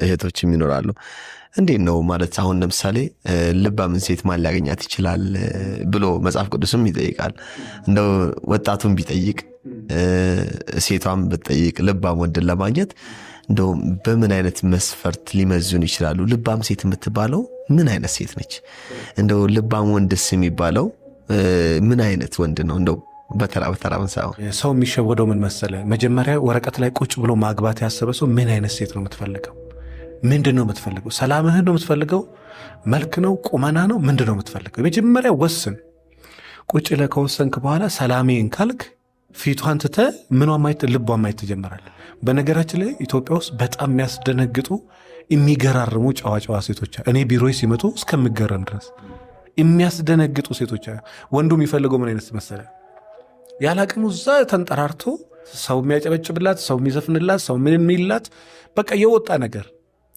እህቶችም ይኖራሉ። እንዴት ነው ማለት አሁን ለምሳሌ ልባምን ሴት ማን ሊያገኛት ይችላል ብሎ መጽሐፍ ቅዱስም ይጠይቃል። እንደው ወጣቱን ቢጠይቅ ሴቷን ብትጠይቅ ልባም ወንድን ለማግኘት እንደው በምን አይነት መስፈርት ሊመዝኑ ይችላሉ? ልባም ሴት የምትባለው ምን አይነት ሴት ነች? እንደው ልባም ወንድስ የሚባለው ምን አይነት ወንድ ነው? እንደው በተራ በተራ ምንሳው። ሰው የሚሸወደው ምን መሰለ፣ መጀመሪያ ወረቀት ላይ ቁጭ ብሎ ማግባት ያሰበ ሰው ምን አይነት ሴት ነው የምትፈልገው? ምንድን ነው የምትፈልገው? ሰላምህን ነው የምትፈልገው? መልክ ነው? ቁመና ነው? ምንድን ነው የምትፈልገው? መጀመሪያ ወስን። ቁጭ ብለህ ከወሰንክ በኋላ ሰላሜን ካልክ ፊቷን ትተህ ምኗን ማየት ልቧን ማየት ትጀምራለህ። በነገራችን ላይ ኢትዮጵያ ውስጥ በጣም የሚያስደነግጡ የሚገራርሙ ጨዋ ጨዋ ሴቶች እኔ ቢሮ ሲመጡ እስከምገረም ድረስ የሚያስደነግጡ ሴቶች። ወንዱ የሚፈልገው ምን አይነት መሰለህ? ያለ አቅሙ እዛ ተንጠራርቶ ሰው የሚያጨበጭብላት፣ ሰው የሚዘፍንላት፣ ሰው ምን የሚላት በቃ የወጣ ነገር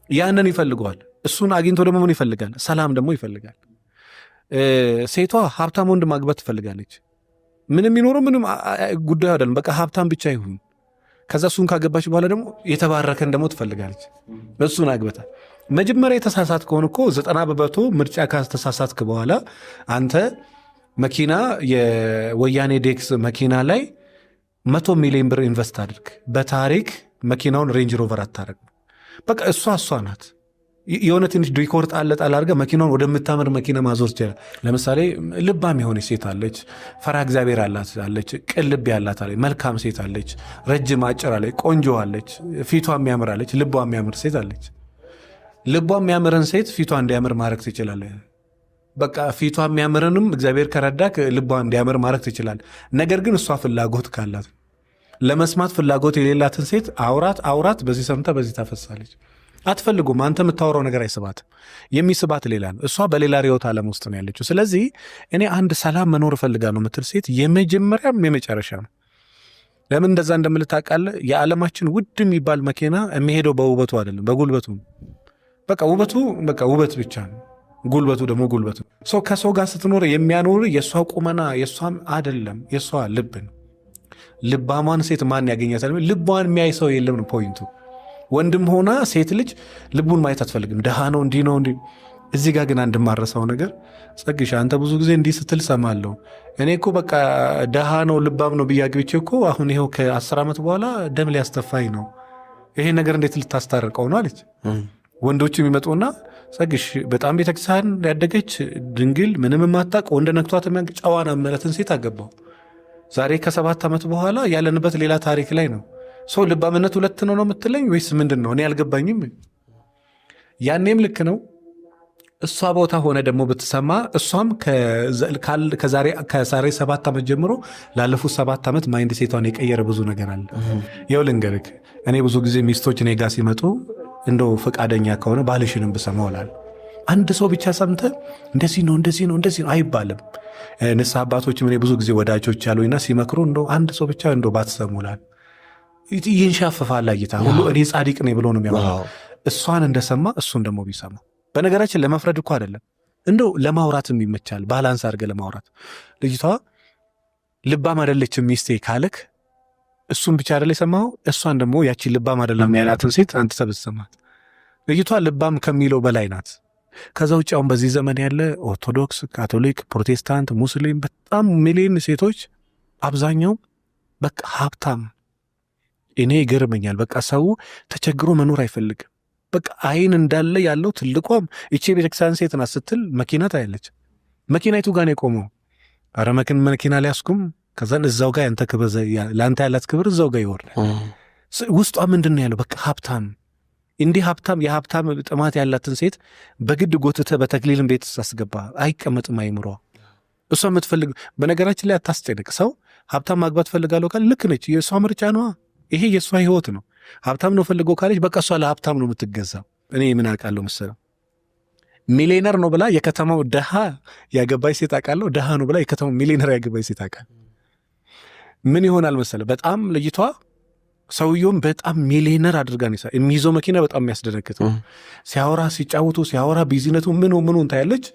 ያንን ይፈልገዋል። እሱን አግኝቶ ደግሞ ምን ይፈልጋል? ሰላም ደግሞ ይፈልጋል። ሴቷ ሀብታም ወንድ ማግባት ትፈልጋለች። ምንም የሚኖረው ምንም ጉዳዩ አይደለም። በቃ ሀብታም ብቻ ይሁን። ከዛ እሱን ካገባች በኋላ ደግሞ የተባረከን ደግሞ ትፈልጋለች። እሱን አግበታ መጀመሪያ የተሳሳት ከሆነ እኮ 90% ምርጫ ካስተሳሳትክ በኋላ አንተ መኪና የወያኔ ዴክስ መኪና ላይ 100 ሚሊዮን ብር invest አድርግ። በታሪክ መኪናውን Range Rover አታረግም። በቃ እሷ እሷ ናት። የሆነ ትንሽ decor ጣል ጣል አድርገህ መኪናውን ወደምታምር መኪና ማዞር ይችላል። ለምሳሌ ልባም የሆነች ሴት አለች፣ ፈሪሃ እግዚአብሔር አላት አለች፣ ቅን ልብ ያላት አለች፣ መልካም ሴት አለች፣ ረጅም አጭር አለች፣ ቆንጆ አለች፣ ፊቷ የሚያምር አለች፣ ልቧ የሚያምር ሴት አለች። ልቧ የሚያምርን ሴት ፊቷ እንዲያምር ማድረግ ትችላለህ። በቃ ፊቷ የሚያምርንም እግዚአብሔር ከረዳክ ልቧ እንዲያምር ማድረግ ትችላለህ። ነገር ግን እሷ ፍላጎት ካላት፣ ለመስማት ፍላጎት የሌላትን ሴት አውራት አውራት፣ በዚህ ሰምታ በዚህ ታፈሳለች። አትፈልጉም። አንተ የምታወራው ነገር አይስባትም። የሚስባት ሌላ ነው። እሷ በሌላ ርዕዮተ ዓለም ውስጥ ነው ያለችው። ስለዚህ እኔ አንድ ሰላም መኖር እፈልጋለሁ የምትል ሴት የመጀመሪያም የመጨረሻ ነው። ለምን እንደዛ እንደምል ታውቃለህ? የዓለማችን ውድ የሚባል መኪና የሚሄደው በውበቱ አይደለም፣ በጉልበቱ ነው። በቃ ውበቱ በቃ ውበት ብቻ ነው። ጉልበቱ ደግሞ ጉልበቱ። ሰው ከሰው ጋር ስትኖር የሚያኖር የእሷ ቁመና የእሷም አይደለም፣ የእሷ ልብ ነው። ልባሟን ሴት ማን ያገኛታል? ልቧን የሚያይ ሰው የለም ነው point ኡ። ወንድም ሆና ሴት ልጅ ልቡን ማየት አትፈልግም። ድሃ ነው፣ እንዲህ ነው እንዲህ። እዚህ ጋር ግን አንድ ማረሳው ነገር ጸግሻ፣ አንተ ብዙ ጊዜ እንዲህ ስትል ሰማለሁ። እኔ እኮ በቃ ድሃ ነው ልባም ነው ብዬ አግብቼ እኮ አሁን ይኸው ከ10 ዓመት በኋላ ደም ሊያስተፋኝ ነው። ይሄ ነገር እንዴት ልታስታርቀው ነው አለች። ወንዶቹ የሚመጡና ጸግሽ በጣም ቤተክርስቲያን ያደገች ድንግል ምንም የማታውቅ ወንድ ነክቷት የሚያውቅ ጨዋና እመለትን ሴት አገባው። ዛሬ ከ7 ዓመት በኋላ ያለንበት ሌላ ታሪክ ላይ ነው። So ልባምነት ሁለት ነው ነው የምትለኝ ወይስ ምንድን ነው? እኔ አልገባኝም። ያኔም ልክ ነው። እሷ ቦታ ሆነ ደግሞ ብትሰማ እሷም ከዛሬ 7 ዓመት ጀምሮ ላለፉት 7 ዓመት mindset ቷን የቀየረ ብዙ ነገር አለ። ይኸው ልንገርህ፣ እኔ ብዙ ጊዜ ሚስቶች እኔ ጋር ሲመጡ እንደው ፈቃደኛ ከሆነ ባልሽንም ብሰማው እላለሁ። አንድ ሰው ብቻ ሰምተህ እንደዚህ ነው እንደዚህ ነው እንደዚህ ነው አይባልም። ንስሐ አባቶችም እኔ ብዙ ጊዜ ወዳጆች ያሉኝና ሲመክሩ እንደው አንድ ሰው ብቻ እንደው ባትሰሙ እላለሁ። ይንሻፈፋል እይታ ሁሉ እኔ ጻድቅ ነኝ ብሎ ነው የሚያወራው። እሷን እንደሰማ እሱን ደግሞ ቢሰማ፣ በነገራችን ለመፍረድ እኮ አይደለም፣ እንደው ለማውራትም ይመቻል። Balance አድርገህ ለማውራት ልጅቷ ልባም አይደለችም ሚስቴ ካለክ እሱን ብቻ አይደለ የሰማኸው፣ እሷን ደግሞ ያቺን ልባም አይደለም ያላትን ሴት አንተ ብትሰማት ልጅቷ ልባም ከሚለው በላይ ናት። ከዛ ውጭ አሁን በዚህ ዘመን ያለ ኦርቶዶክስ፣ ካቶሊክ፣ ፕሮቴስታንት፣ ሙስሊም በጣም ሚሊዮን ሴቶች አብዛኛው በቃ ሀብታም፣ እኔ ይገርመኛል። በቃ ሰው ተቸግሮ መኖር አይፈልግም። በቃ አይን እንዳለ ያለው ትልቋም ይቺ የቤተክርስቲያን ሴት ናት ስትል መኪና ታያለች። መኪናይቱ ጋር ነው የቆመው። አረ መኪና ሊያስኩም ከዛን እዛው ጋር ያንተ ክብር ለአንተ ያላት ክብር እዛው ጋር ይወርዳል። ውስጧ ምንድን ነው ያለው? በቃ ሀብታም እንዲህ ሀብታም የሀብታም ጥማት ያላትን ሴት በግድ ጎትተህ በተክሊልም ቤት አስገባ አይቀመጥም አይምሯ። እሷ የምትፈልግ፣ በነገራችን ላይ አታስጨንቅ። ሰው ሀብታም ማግባት ፈልጋለሁ ካለ ልክ ነች። የእሷ ምርጫ ነዋ። ይሄ የእሷ ህይወት ነው። ሀብታም ነው ፈልገው ካለች በቃ እሷ ለሀብታም ነው የምትገዛው። እኔ ምን አውቃለሁ መሰለው፣ ሚሊዮነር ነው ብላ የከተማው ደሃ ያገባች ሴት አውቃለሁ። ደሃ ነው ብላ የከተማው ሚሊዮነር ያገባች ሴት አውቃለሁ። ምን ይሆናል መሰለ፣ በጣም ልጅቷ ሰውየውም በጣም ሚሊዮነር አድርጋ ነው የሚይዘው መኪና በጣም የሚያስደነግጥ ነው። ሲያወራ ሲጫወቱ ሲያወራ ቢዝነሱ ምኑ ምኑ ታያለች።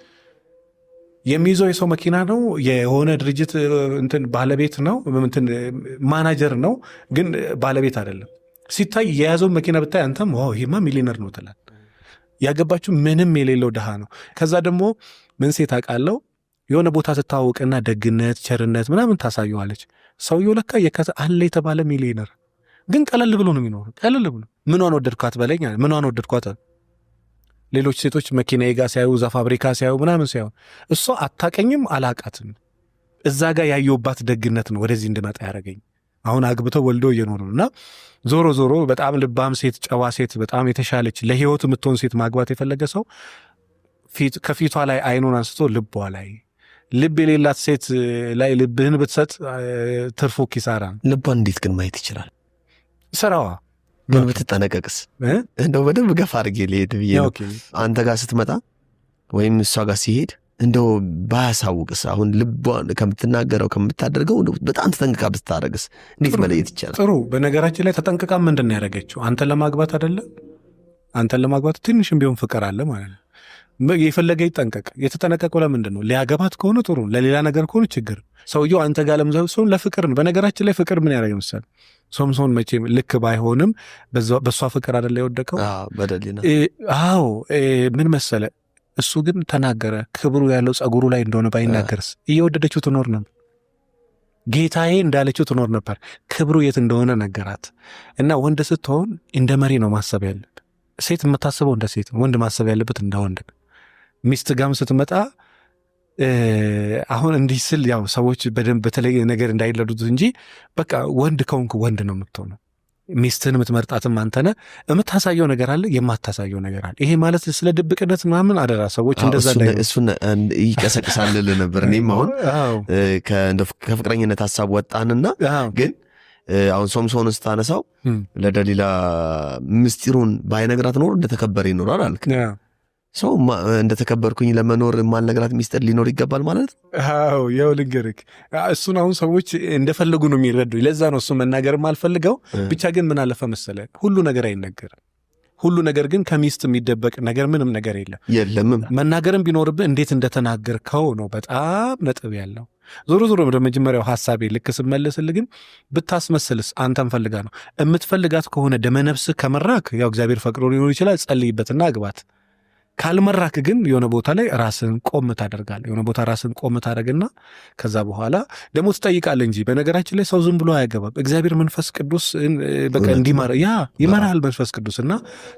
የሚይዘው የሰው መኪና ነው። የሆነ ድርጅት እንትን ባለቤት ነው፣ እንትን ማናጀር ነው፣ ግን ባለቤት አይደለም። ሲታይ የያዘውን መኪና ብታይ አንተም wow ይሄማ ሚሊነር ነው ትላል። ያገባችው ምንም የሌለው ድሃ ነው። ከዛ ደግሞ ምን ሴት አውቃለሁ የሆነ ቦታ ትታወቅና ደግነት፣ ቸርነት ምናምን ታሳየዋለች። ሰውየው ለካ አለ የተባለ ሚሊነር ግን ቀለል ብሎ ነው የሚኖረው። ቀለል ብሎ ምኗን ወደድኳት በለኝ፣ ምኗን ወደድኳት። ሌሎች ሴቶች መኪናዬ ጋር ሲያዩ፣ እዛ ፋብሪካ ሲያዩ ምናምን ሲያዩ፣ እሷ አታቀኝም፣ አላቃትም። እዛ ጋር ያየሁባት ደግነት ነው ወደዚህ እንድመጣ ያደረገኝ። አሁን አግብተው ወልዶ እየኖሩ ነው። እና ዞሮ ዞሮ በጣም ልባም ሴት፣ ጨዋ ሴት፣ በጣም የተሻለች ለህይወቱ የምትሆን ሴት ማግባት የፈለገ ሰው ከፊቷ ላይ አይኑን አንስቶ ልቧ ላይ፣ ልብ የሌላት ሴት ላይ ልብህን ብትሰጥ ትርፉ ኪሳራ ነው። ልቧን እንዴት ግን ማየት ይችላል? ስራዋ። ግን ብትጠነቀቅስ? እንደው በደንብ ገፋ አድርጌ ልሄድ ብዬ ነው። አንተ ጋር ስትመጣ ወይም እሷ ጋር ሲሄድ እንደው ባያሳውቅስ? አሁን ልቧን ከምትናገረው ከምታደርገው በጣም ተጠንቅቃ ብታደርግስ እንዴት መለየት ይቻላል? ጥሩ። በነገራችን ላይ ተጠንቅቃ ምንድን ነው ያደረገችው? አንተን ለማግባት አይደለም? አንተን ለማግባት ትንሽም ቢሆን ፍቅር አለ ማለት ነው። የፈለገ ይጠንቀቅ። የተጠነቀቀው ለምንድን ነው? ሊያገባት ከሆነ ጥሩ፣ ለሌላ ነገር ከሆነ ችግር። ሰውየው አንተ ጋር ለምዘው ለፍቅር ነው። በነገራችን ላይ ፍቅር ምን ያደረገ መሰለህ? ሶምሶን መቼም ልክ ባይሆንም በእሷ ፍቅር አይደለ የወደቀው? አዎ። ምን መሰለ፣ እሱ ግን ተናገረ። ክብሩ ያለው ጸጉሩ ላይ እንደሆነ ባይናገርስ እየወደደችው ትኖር ነበር። ጌታዬ እንዳለችው ትኖር ነበር። ክብሩ የት እንደሆነ ነገራት። እና ወንድ ስትሆን እንደ መሪ ነው ማሰብ ያለብህ። ሴት የምታስበው እንደ ሴት፣ ወንድ ማሰብ ያለበት እንደ ወንድ። ሚስት ጋም ስትመጣ አሁን እንዲህ ስል ያው ሰዎች በደንብ በተለየ ነገር እንዳይለዱት እንጂ በቃ ወንድ ከሆንክ ወንድ ነው የምትሆነው። ሚስትህን የምትመርጣትም አንተ ነህ። የምታሳየው ነገር አለ፣ የማታሳየው ነገር አለ። ይሄ ማለት ስለ ድብቅነት ምናምን አደራ ሰዎች እንደዛ እሱን ይቀሰቅሳል ነበር። እኔም አሁን ከፍቅረኝነት ሀሳብ ወጣንና ግን አሁን ሶምሶን ስታነሳው ለደሊላ ምስጢሩን ባይነግራት ኖሮ እንደተከበረ ይኖራል አልክ። ሰው እንደተከበርኩኝ ለመኖር የማልነግራት ሚስጥር ሊኖር ይገባል ማለት ነው። አዎ ያው ልንገርህ፣ እሱን አሁን ሰዎች እንደፈለጉ ነው የሚረዱ። ለዛ ነው እሱን መናገር የማልፈልገው። ብቻ ግን ምን አለፈ መሰለህ፣ ሁሉ ነገር አይነገርም። ሁሉ ነገር ግን ከሚስት የሚደበቅ ነገር ምንም ነገር የለም። የለምም። መናገርም ቢኖርብህ እንዴት እንደተናገርከው ነው በጣም ነጥብ ያለው። ዞሮ ዞሮ ወደ መጀመሪያው ሀሳቤ ልክ ስመለስልህ ግን ብታስመስልስ አንተን ፈልጋ ነው የምትፈልጋት ከሆነ ደመነፍስህ ከመራክ ያው እግዚአብሔር ፈቅዶ ሊሆን ይችላል፣ ጸልይበትና አግባት። ካልመራክ ግን የሆነ ቦታ ላይ ራስን ቆም ታደርጋለህ። የሆነ ቦታ ራስን ቆም ታደርግና ከዛ በኋላ ደግሞ ትጠይቃለህ እንጂ በነገራችን ላይ ሰው ዝም ብሎ አያገባም። እግዚአብሔር መንፈስ ቅዱስ በቃ እንዲመራ ያ ይመራሃል መንፈስ ቅዱስ እና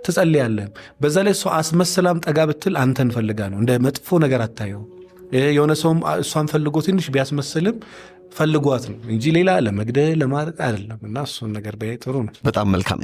ትጸልያለህ። በዛ ላይ ሰው አስመስላም ጠጋ ብትል አንተን ፈልጋ ነው፣ እንደ መጥፎ ነገር አታየው። የሆነ ሰውም እሷን ፈልጎ ትንሽ ቢያስመስልም ፈልጓት ነው እንጂ ሌላ ለመግደል ለማድረግ አይደለም። እና እሱን ነገር ጥሩ ነው። በጣም መልካም።